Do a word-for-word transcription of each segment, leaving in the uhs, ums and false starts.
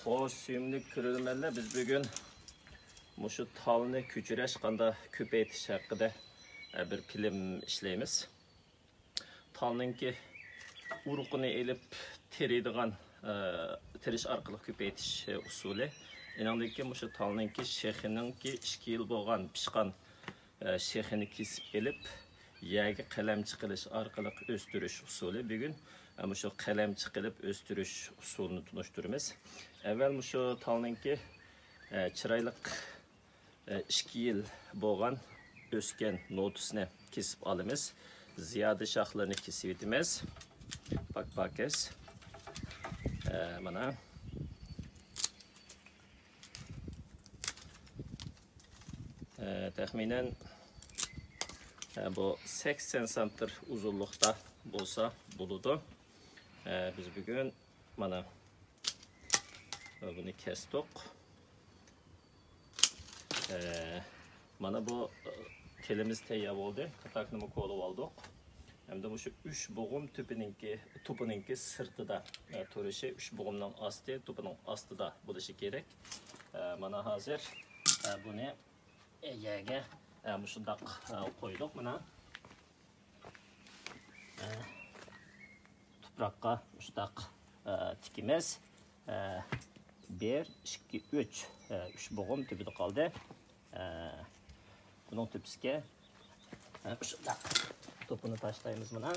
خوش، سۆيۈملۈك كۆرۈرمەنلەر، بىز بۈگۈن مۇشۇ تالنى كۆچۈرۈش، قانداق كۆپەيتىش ھەققىدە، ئە، بىر فىلىم ئىشلەيمىز. تالنىڭكى ئۇرۇقىنى ئېلىپ تېرىيدىغان، ئە، تېرىش ئارقىلىق كۆپەيتىش ئۇسۇلى. ئېنىڭدىن كېيىن مۇشۇ تالنىڭكى شېخىنىڭكى ئىككى يىل بولغان، پىشقان، ئە، شېخىنى كېسىپ ئېلىپ، يەرگە قەلەم چىقىرىش ئارقىلىق ئۆستۈرۈش ئۇسۇلى. بۈگۈن، ئە، مۇشۇ قەلەم چىقىرىپ ئۆستۈرۈش ئۇسۇلىنى تونۇشتۇرىمىز. ئەۋۋەل مۇشۇ تالنىڭكى، ئە، چىرايلىق، ئە، ئىككى يىل بولغان ئۆسكەن نوتىسىنى كېسىپ ئالىمىز. زىيادە شاخلىرىنى كېسىۋېتىمىز. پاك-پاكىز. ئە، مانا. ئە، تەخمىنەن، ئە، بۇ سەكسەن سانتىمېتىر ئۇزۇنلۇقتا بولسا بولىدۇ. ئە، بىز بۈگۈن مانا بۇنى كەستۇق. ئە، مانا بۇ، ئە، تېلىمىز تەييار بولدى. كاتاكنىمۇ كولىۋالدۇق. ئەمدى مۇشۇ ئۈچ بوغۇم تۈپىنىڭكى، توپىنىڭكى سىرتىدا، ئە، تۇرۇشى، ئۈچ بوغۇمنىڭ ئاستى، توپىنىڭ ئاستىدا بولۇشى كېرەك. ئە، مانا ھازىر، ئە، بۇنى، ئە، يەرگە، ئە، مۇشۇنداق، ئە، قويدۇق مانا. ئە، تۇپراققا مۇشۇنداق، ئە، تىكىمىز. ئە، بىر، ئىككى، ئۈچ. ئە، ئۈچ بوغۇم تۈپىدە قالدى. ئە، بۇنىڭ تۈپىسىگە، ئە، مۇشۇنداق توپىنى تاشلايمىز مانا.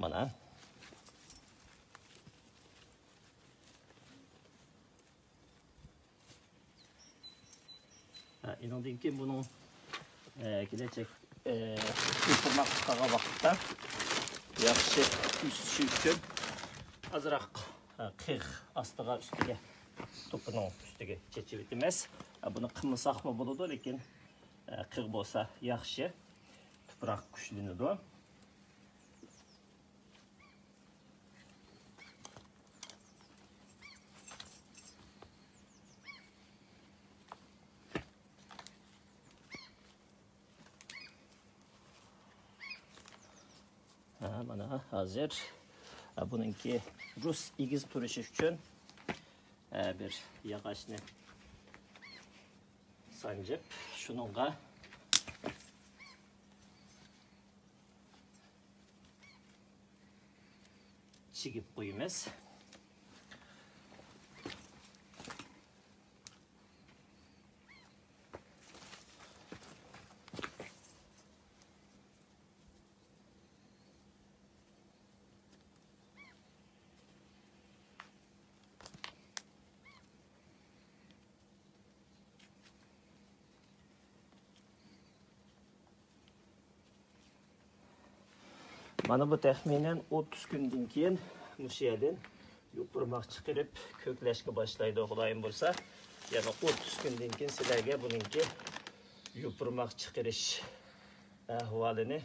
مانا. ھە، ئېنىڭدىن كېيىن بۇنىڭ، ئە، كېلەچەك، ئە، يوپۇرماق چىقارغان ۋاقىتتا ياخشى ئۆسۈشى ئۈچۈن ئازراق، ئە، قىغ ئاستىغا، ئۈستىگە، توپىنىڭ ئۈستىگە چېچىۋېتىمىز. ئە، بۇنى قىلمىساقمۇ بولىدۇ، لېكىن، ئە، قىغ بولسا ياخشى، تۇپراق كۈچلىنىدۇ. ھە، مانا ھازىر، ھە، بۇنىڭكى رۇس ئېگىز تۇرۇشى ئۈچۈن، ھە، بىر ياغاچنى سانجىپ، شۇنىڭغا چىگىپ قويىمىز. مانا بۇ تەخمىنەن ئوتتۇز كۈندىن كېيىن مۇشۇ يەردىن يوپۇرماق چىقىرىپ كۆكلەشكە باشلايدۇ، خۇدايىم بۇيرۇسا. يەنى ئوتتۇز كۈندىن كېيىن سىلەرگە بۇنىڭكى يوپۇرماق چىقىرىش ئەھۋالىنى،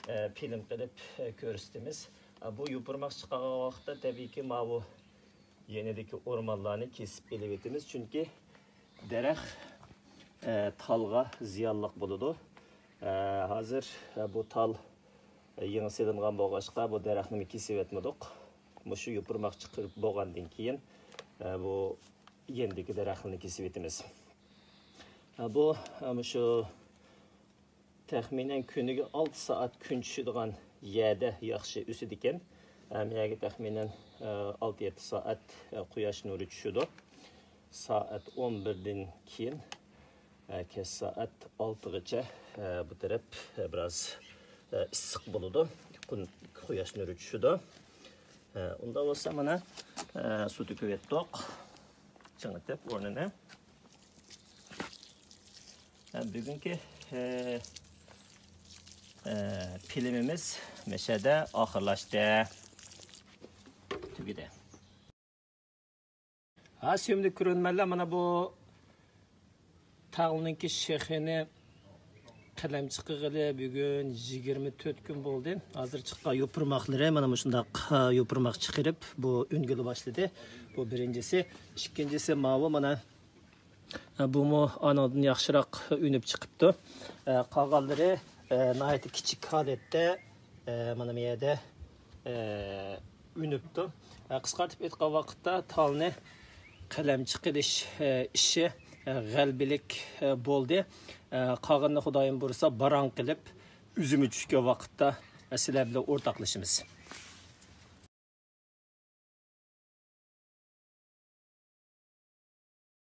ئە، فىلىم قىلىپ، ئە، كۆرسىتىمىز. ئە، بۇ يوپۇرماق چىقارغان ۋاقىتتا تەبىئىيكى ماۋۇ يېنىدىكى ئورمانلارنى كېسىپ ئېلىۋېتىمىز، چۈنكى دەرەخ، ئە، تالغا زىيانلىق بولىدۇ. ئە، ھازىر، ئە، بۇ تال، ئە، يېڭى سېلىنغان بولغاچقا، بۇ دەرەخنىمۇ كېسىۋەتمىدۇق. مۇشۇ يوپۇرماق چىقىرىپ بولغاندىن كېيىن، ئە، بۇ يېنىدىكى دەرەخلەرنى كېسىۋېتىمىز. ئە، بۇ، ئە، مۇشۇ تەخمىنەن كۈنىگە ئالتە سائەت كۈن چۈشىدىغان يەردە ياخشى ئۆسىدىكەن. ھەم يەرگە تەخمىنەن، ئە، ئالتە يەتتە سائەت، ئە، قۇياش نۇرى چۈشىدۇ. سائەت ئون بىردىن كېيىن، ئە، كەچ سائەت ئالتىغىچە، ئە، بۇ تەرەپ، ئە، بىراز، ئە، ئىسسىق بولىدۇ. قۇن-، قۇياش نۇرى چۈشىدۇ. ئە، ئۇنداق بولسا مانا، ئە، سۇ تۆكۈۋەتتۇق. چىڭىتىپ ئورنىنى. ھە، بۈگۈنكى، ئە، ئە، فىلىمىمىز مەشەدە ئاخىرلاشتى. تۈگىدى. ھە، سۆيۈملۈك كۆرۈرمەنلەر، مانا بۇ تاغنىڭكى شېخىنى قەلەم چىقىغىلى بۈگۈن يىگىرمە تۆت كۈن بولدى. ھازىر چىققان يوپۇرماقلىرى مانا مۇشۇنداق، ئە، يوپۇرماق چىقىرىپ، بۇ ئۈنگىلى باشلىدى. بۇ بىرىنچىسى. ئىككىنچىسى ماۋۇ مانا بۇمۇ ئانىڭدىن ياخشىراق ئۈنۈپ چىقىپتۇ. قالغانلىرى ناھايىتى كىچىك ھالەتتە، مانا بۇ يەردە ئۈنۈپتۇ. قىسقارتىپ ئېيتقان ۋاقىتتا، تالنى قەلەم چىقىرىش ئىشى غەلىبىلىك بولدى. قالغىنىنى خۇدايىم بۇيرۇسا باراڭ قىلىپ، ئۈزۈمى چۈشكەن ۋاقىتتا سىلەر بىلەن ئورتاقلىشىمىز.